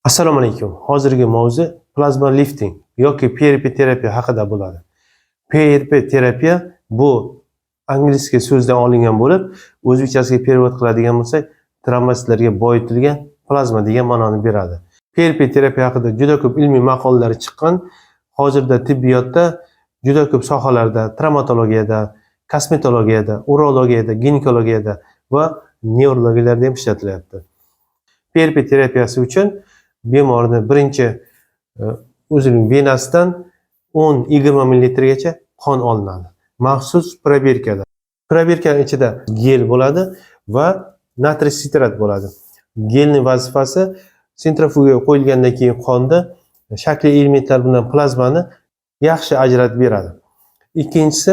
Assalomu alaykum. Hozirgi mavzu plazma lifting yoki PRP terapiya haqida bo'ladi. PRP terapiya bu английский so'zdan olingan bo'lib, o'zbekchasiga перевод qiladigan bo'lsak, trombositlarga boyitilgan plazma degan ma'noni beradi. PRP terapiya haqida juda ko'p ilmiy maqolalar chiqqan. Hozirda tibbiyotda juda ko'p sohalarda, travmatologiyada, kosmetologiyada, urologiyada, ginekologiyada va nevrologiyalarda ham ishlatilyapti. PRP terapiyasi uchun bemorni birinchi o'zining venasidan 10-20 millilitrgacha qon olinadi. Maxsus probirkada. Probirkani ichida gel bo'ladi va natriy sitrat bo'ladi. Gelning vazifasi sentrifugaga qo'yilgandan keyin qonda shakli elementlar bilan plazmani yaxshi ajratib beradi. Ikkinchisi,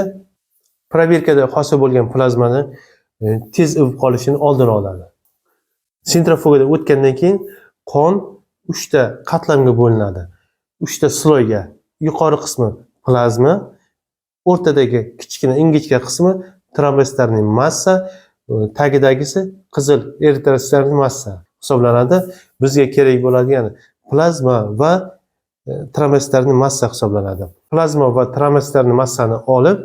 probirkada hosil bo'lgan plazmani tez ivib qolishini oldini oladi. Sentrifugada o'tgandan keyin qon uchta qatlamga bo'linadi. Uchta слой ga. Yuqori qismi plazma, o'rtadagi kichkina ingichka qismi trombositlarning massa, tagidagisi qizil eritrositlarning massa hisoblanadi. Bizga kerak bo'ladigan plazma va trombositlarning massa hisoblanadi. Plazma va trombositlarning massani olib,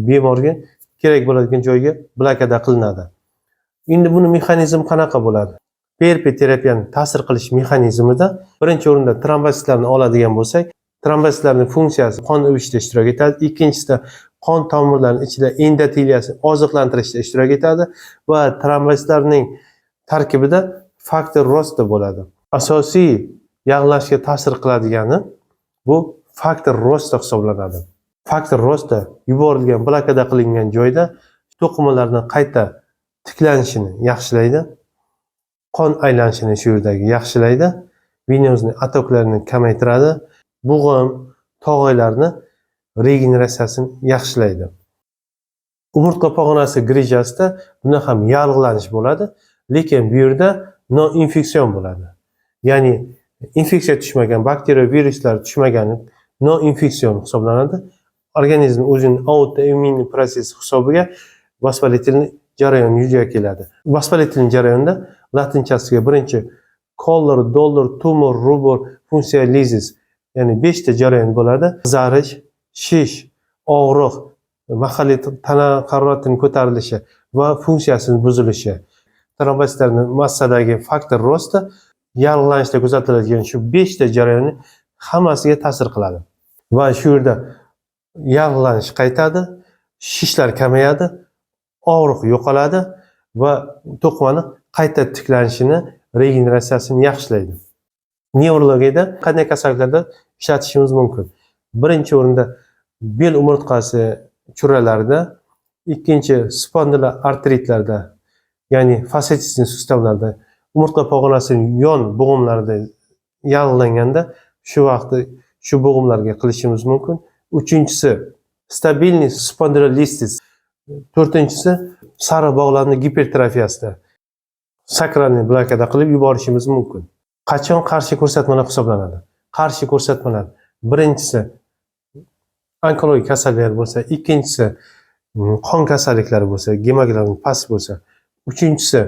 bemorga kerak bo'ladigan joyga blokada qilinadi. Endi buni mexanizmi qanaqa bo'ladi? PRP terapiyani ta'sir qilish mexanizmida birinchi o'rinda trombositlarni oladigan bo'lsak, trombositlarning funksiyasi qon ivishda ishtirok etadi. Ikkinchisida qon tomirlarining ichida endoteliyasini oziqlantirishda ishtirok etadi va trombositlarning tarkibida фактор роста bo'ladi. Asosiy yag'lanishga ta'sir qiladigani bu фактор роста hisoblanadi. Фактор роста yuborilgan, blokada qilingan joyda to'qimalarni qayta tiklanishini yaxshilaydi. Qon aylanishini shu yerdagi yaxshilaydi, венозный отток larni kamaytiradi, bo'g'im, tog'aylarni regeneratsiyasini yaxshilaydi. Umurtqa pog'onasi grijasida bunda ham yallig'lanish bo'ladi, lekin bu yerda noinfeksion bo'ladi. Ya'ni infeksiya tushmagan, bakteriya, viruslar tushmagani noinfeksion hisoblanadi. Organizm o'zining autoimmun protsessi hisobiga воспалительный jarayon yuzaga keladi. Воспалительный jarayonda latinchasiga birinchi calor, dolor, tumor, rubor, funksiya, lizis, ya'ni 5 ta jarayon bo'ladi. Qizarish, shish, og'riq, mahalliy tana haroratining ko'tarilishi va funksiyasining buzilishi. Trombositlarni massadagi фактор роста yallig'lanishda kuzatiladigan shu 5 ta jarayonni hammasiga ta'sir qiladi. Va shu yerda yallig'lanish qaytadi, shishlar kamayadi, og'riq yo'qoladi va to'qimani qayta tiklanishini, regeneratsiyasini yaxshilaydi. Nevrologiyada qanday kasalliklarda ishlatishimiz mumkin? Birinchi o'rinda bel umurtqasi churralarida, ikkinchi spondiloartritlarda, ya'ni фасцитный сустав larda, umurtqa pog'onasining yon bo'g'imlarida yallig'langanda shu vaqtda shu bo'g'imlarga qilishimiz mumkin. Uchinchisi стабильный spondilolistez. To'rtinchisi sariq bog'lamni gipertrofiyasida sakralniy blokada qilib yuborishimiz mumkin. Qachon qarshi ko'rsatmalar hisoblanadi? Qarshi ko'rsatmalar: birinchisi onkologik kasalliklar bo'lsa, ikkinchisi qon kasalliklari bo'lsa, gemoglobin past bo'lsa, uchinchisi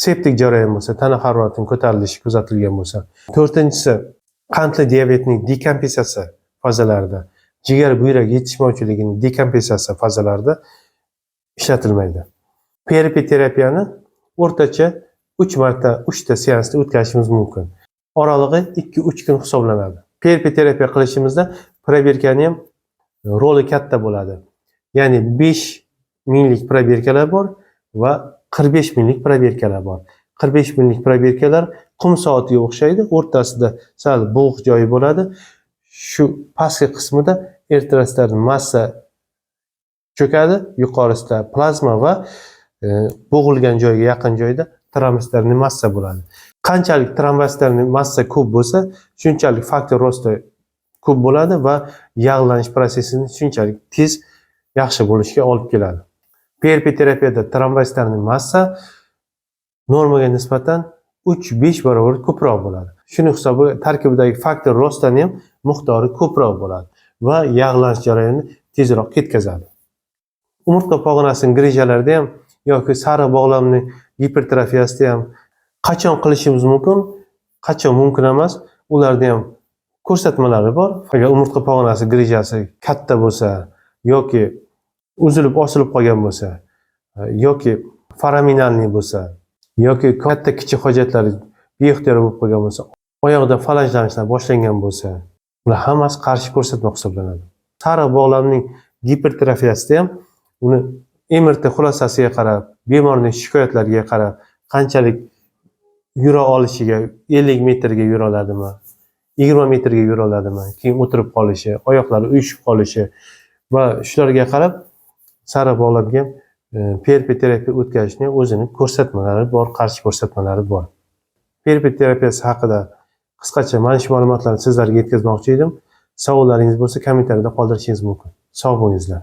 septik jarayon bo'lsa, tana haroratining ko'tarilishi kuzatilgan bo'lsa, to'rtinchisi qandli diabetning dekompensatsiya fazalarida, jigar buyrak yetishmovchiligining dekompensatsiya fazalarida ishlatilmaydi. PRP terapiyani o'rtacha 3 marta, 3 ta seansda o'tkazishimiz mumkin. Oralig'i 2-3 kun hisoblanadi. PRP terapiya qilishimizda probirkani ham roli katta bo'ladi. Ya'ni 5 minglik probirkalar bor va 45 minglik probirkalar bor. 45 minglik probirkalar qum soatiga o'xshaydi, o'rtasida sal bo'g'iq joyi bo'ladi. Shu pastki qismida eritrositlar massa cho'kadi, yuqorisida plazma va bo'g'ilgan joyga yaqin joyda trombositlarning massa bo'ladi. Qanchalik trombositlarning massa ko'p bo'lsa, shunchalik фактор роста ko'p bo'ladi va yag'lanish protsessini shunchalik tez yaxshi bo'lishiga olib keladi. PRP terapiyada trombositlarning massa normaga nisbatan 3-5 barobar ko'proq bo'ladi. Shuni hisobiga tarkibidagi фактор роста ni ham miqdori ko'proq bo'ladi va yag'lanish jarayonini tezroq ketkazadi. Umurtqa pog'onasining grijalarida ham yoki sariq bog'lamning gipertrofiyasida ham qachon qilishimiz mumkin? Qachon mumkin emas? Ularda ham ko'rsatmalari bor. Agar umurtqa pog'onasi грыжа si katta bo'lsa yoki uzilib osilib qolgan bo'lsa yoki фораминальный bo'lsa yoki katta kichik hojatlari beixtiyor bo'lib qolgan bo'lsa, oyoqda falajlanishlar boshlangan bo'lsa, bular hammasi qarshi ko'rsatma hisoblanadi. Sariq bog'lamning gipertrofiyasida ham uni MRT xulosasiga qarab, bemorning shikoyatlariga qarab, qanchalik yura olishiga, 50 metrga yura oladimi, 20 metrga yura oladimi, keyin o'tirib qolishi, oyoqlari uyushib qolishi va shularga qarab sariq bog'lamga PRP terapiya o'tkazishni o'zini ko'rsatmalari bor, qarshi ko'rsatmalari bor. PRP terapiyasi haqida qisqacha mana shu ma'lumotlarni sizlarga yetkazmoqchi edim. Savollaringiz bo'lsa, kommentariyada qoldirishingiz mumkin. Sog' bo'lingizlar.